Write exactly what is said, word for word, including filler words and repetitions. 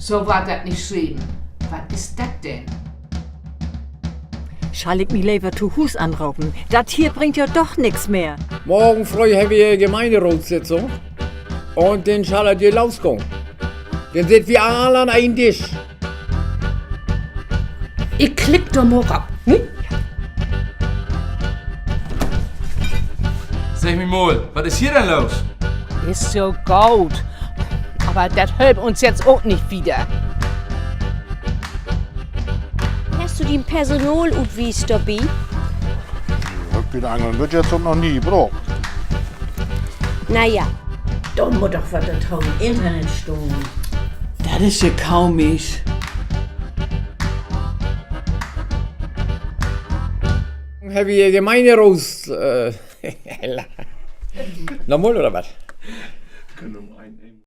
So warrt dat nich schreven. Wat is dat denn? Schall ik mi lever to Huus anropen? Dat hier bringt ja doch nix mehr. Morgen fröh hebbt wi Gemeinderootssitzung un denn schall dat hier losgahn. Denn sitt wi all an een Disch. Ik klick dor mal op, ne? Segg mi mal, wat is hier denn los? Is so goot. Aver dat helpt uns jetzt ok nich wieder. Hest du dien Personalutwies dorbi? Heff ik bi de Angeln bit jetzt ok noch nie bruukt. Na ja. Dor mutt doch wat to 'n Internet stahn. Dat is ja komisch. Hebbt wi Gemeinderoot, äh, nochmal oder wat?